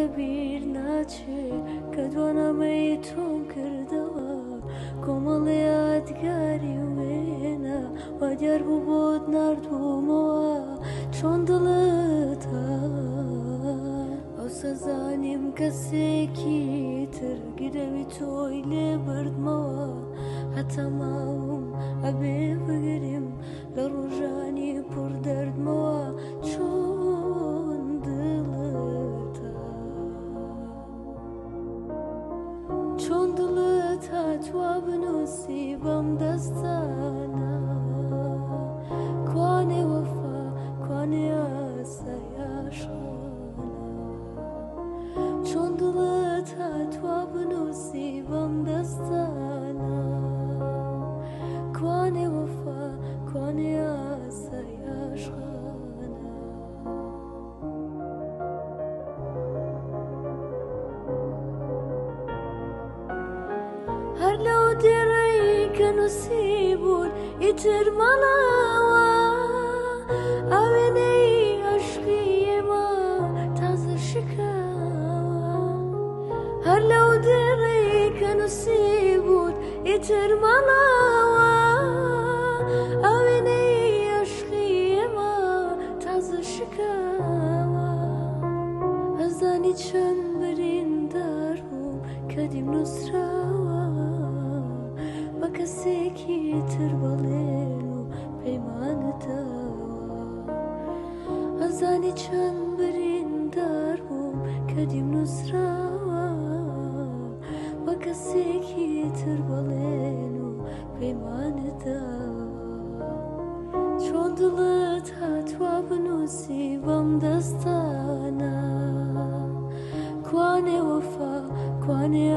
لەبیر ناچێ کە دوانامەی تۆم کردەوە، کۆمەڵێ یادگاری وێنە وا دیار بوو بۆت ناردبوومەوە. چۆن دڵت ئەوسا زانیم کەسێکی تر گرەوی تۆی لێ بردمەوە، هەتا ماوم ئەبێ بگریم لە ڕۆژانی پڕ دەردمەوە. چۆن دڵتە، چۆن دڵت هاتووە بنووسی بەم دەستانە، کوانێ وەفا، کوانێ ئاسای عاشقانە؟ چۆن دڵت هاتووە بنووسی بەم دەستانە، کوانێ وەفا، کوانێ ئاسای عاشقانە؟ هەر لەو دێڕەی کە نووسی بوون ئیتر ماڵاوە، ئاوێنەی عەشقی ئێمە تازە شکاوە. هەر لەو دێڕەی کە نووسی بوون ئیتر ماڵاوە، ئاوێنەی عەشقی ئێمە تازە شکاوە. ئەزانی چەند بریندار بووم کە دیم نووسراوە بە کەسێکی تر بەڵێن و پەیمانت داوە. ئەزانی چەند بریندار بووم کە دیم نووسراوە بە کەسێکی تر بەڵێن و پەیمانت داوە. چۆن دڵت هاتووە بنووسی بەم دەستانە، کوانێ وەفا، کوانێ